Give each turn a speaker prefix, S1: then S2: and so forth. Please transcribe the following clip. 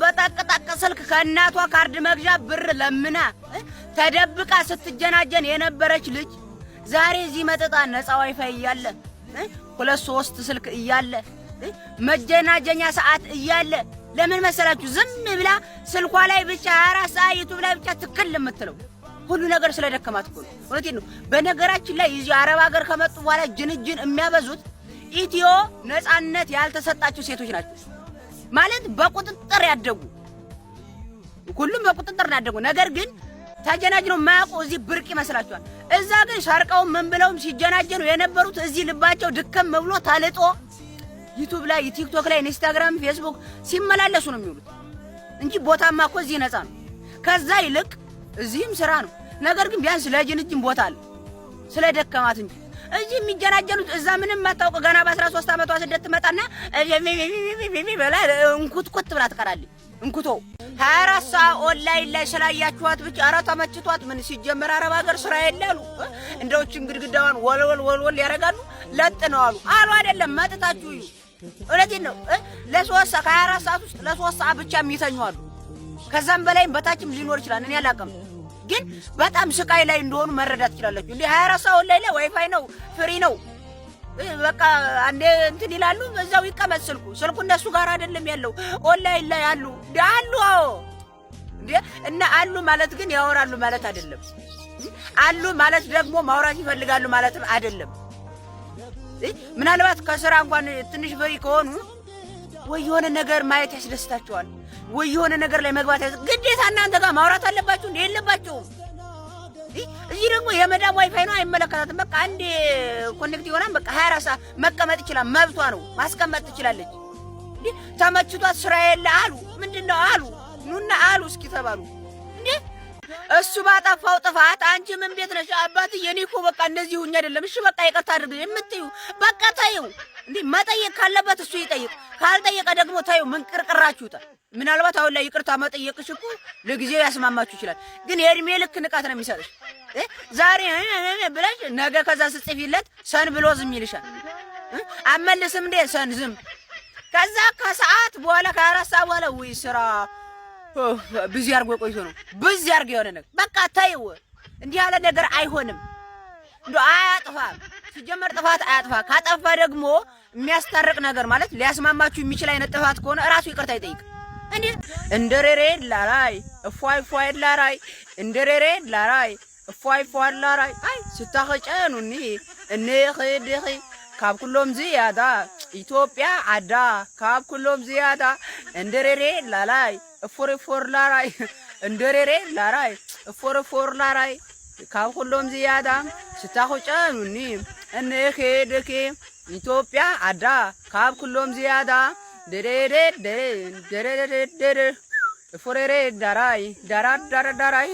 S1: በጠቅጠቅ ስልክ ከእናቷ ካርድ መግዣ ብር ለምና ተደብቃ ስትጀናጀን የነበረች ልጅ ዛሬ እዚህ መጥታ ነፃ ዋይፋይ እያለ፣ ሁለት ሶስት ስልክ እያለ፣ መጀናጀኛ ሰዓት እያለ ለምን መሰላችሁ ዝም ብላ ስልኳ ላይ ብቻ 24 ሰዓት YouTube ላይ ብቻ ትክል የምትለው? ሁሉ ነገር ስለደከማት እኮ ነው። እውነቴን ነው። በነገራችን ላይ እዚህ አረብ ሀገር ከመጡ በኋላ ጅንጅን የሚያበዙት ኢትዮ ነፃነት ያልተሰጣቸው ሴቶች ናቸው። ማለት በቁጥጥር ያደጉ፣ ሁሉም በቁጥጥር ያደጉ፣ ነገር ግን ተጀናጅነው የማያውቁ እዚህ ብርቅ ይመስላችኋል። እዛ ግን ሰርቀው ምን ብለውም ሲጀናጀኑ የነበሩት እዚህ ልባቸው ድከም ብሎ ተልጦ YouTube ላይ፣ TikTok ላይ፣ Instagram፣ Facebook ሲመላለሱ ነው የሚውሉት እንጂ ቦታማ እኮ እዚህ ነፃ ነው። ከዛ ይልቅ እዚህም ስራ ነው። ነገር ግን ቢያንስ ለጅንጅን ቦታ አለ ስለ ደከማት እንጂ እዚህ የሚጀናጀኑት እዛ ምንም የማታውቅ ገና በ13 ዓመቷ ስደት ትመጣና በላ እንኩትኩት ብላ ትቀራለች። እንኩቶ 24 ሰዓት ኦንላይን ላይ ስላያችኋት ብቻ ኧረ ተመችቷት ምን ሲጀመር አረብ ሀገር ስራ የለ አሉ። እንደውችን ግድግዳዋን ወልወል ወልወል ያደርጋሉ። ለጥ ነው አሉ አሉ አይደለም፣ መጥታችሁ እዩ። እውነቴን ነው። ለሶስት ከ24 ሰዓት ውስጥ ለ3 ሰዓት ብቻ የሚተኙ አሉ። ከዛም በላይም በታችም ሊኖር ይችላል። እኔ አላውቅም። ግን በጣም ስቃይ ላይ እንደሆኑ መረዳት ትችላላችሁ። እንዲህ 24 ሰዓት ኦንላይን ላይ ዋይፋይ ነው፣ free ነው። በቃ አንዴ እንትን ይላሉ፣ በዛው ይቀመጥ ስልኩ። ስልኩ እነሱ ጋር አይደለም ያለው፣ ኦንላይን ላይ አሉ እንዴ አሉ። አዎ እንዴ፣ እና አሉ ማለት ግን ያወራሉ ማለት አይደለም። አሉ ማለት ደግሞ ማውራት ይፈልጋሉ ማለትም አይደለም። ምናልባት ከስራ እንኳን ትንሽ free ከሆኑ ወይ የሆነ ነገር ማየት ያስደስታቸዋል፣ ወይ የሆነ ነገር ላይ መግባት ግዴታ እናንተ ጋር ማውራት አለባችሁ እንዴ? የለባቸውም። እዚህ ደግሞ የመዳም ዋይፋይ ነው፣ አይመለከታትም። በቃ አንዴ connect ይሆናል። በቃ 24 ሰዓት መቀመጥ ይችላል፣ መብቷ ነው፣ ማስቀመጥ ትችላለች። እንዴ ተመችቷት ስራ የለ አሉ፣ ምንድን ነው አሉ፣ ኑና አሉ እስኪ ተባሉ እንዴ። እሱ ባጠፋው ጥፋት አንቺ ምን ቤት ነሽ አባትዬ? እኔ እኮ በቃ እንደዚህ ሁኜ አይደለም። እሺ በቃ ይቅርታ አድርግ የምትዩ በቃ ተይው። እንዴ መጠየቅ ካለበት እሱ ይጠይቅ፣ ካልጠየቀ ደግሞ ተይው። ምን ቅርቅራችሁ ይውጣ። ምናልባት አሁን ላይ ይቅርታ መጠየቅሽ እኮ ለጊዜው ያስማማችሁ ይችላል፣ ግን የእድሜ ልክ ንቃት ነው የሚሰጥሽ። ዛሬ ብለሽ ነገ ከዛ ስጽፊለት seen ብሎ ዝም ይልሻል። አመልስም እንዴ seen ዝም። ከዛ ከሰዓት በኋላ ከ4 ሰዓት በኋላ ውይ ስራ busy አድርጎ ቆይቶ ነው busy አድርጎ የሆነ ነገር በቃ ተይው። እንዲህ ያለ ነገር አይሆንም። እንዶ አያጥፋ፣ ሲጀመር ጥፋት አያጥፋ። ካጠፋ ደግሞ የሚያስታርቅ ነገር ማለት ሊያስማማችሁ የሚችል አይነት ጥፋት ከሆነ እራሱ ይቅርታ ይጠይቅ። እንዴ እንደሬሬ ላራይ እፏይ እፏይ ላራይ እንደሬሬ ላራይ እፏይ እፏይ ላራይ አይ ስታኸጨኑኒ እንኽድኺ ካብ ኩሎም ዝያዳ ኢትዮጵያ ዓዳ ካብ ኩሎም ዝያዳ እንደሬሬ ላላይ እፎር እፎር ላራይ እንደሬሬ ላራይ እፎር እፎር ላራይ ካብ ኩሎም ዝያዳ ስታኹጨኑኒ እንኽድኺ ኢትዮጵያ ዓዳ ካብ ኩሎም ዝያዳ ደሬሬ ደሬ ደሬሬ ደሬ እፎሬሬ ዳራይ ዳራ ዳራ ዳራይ።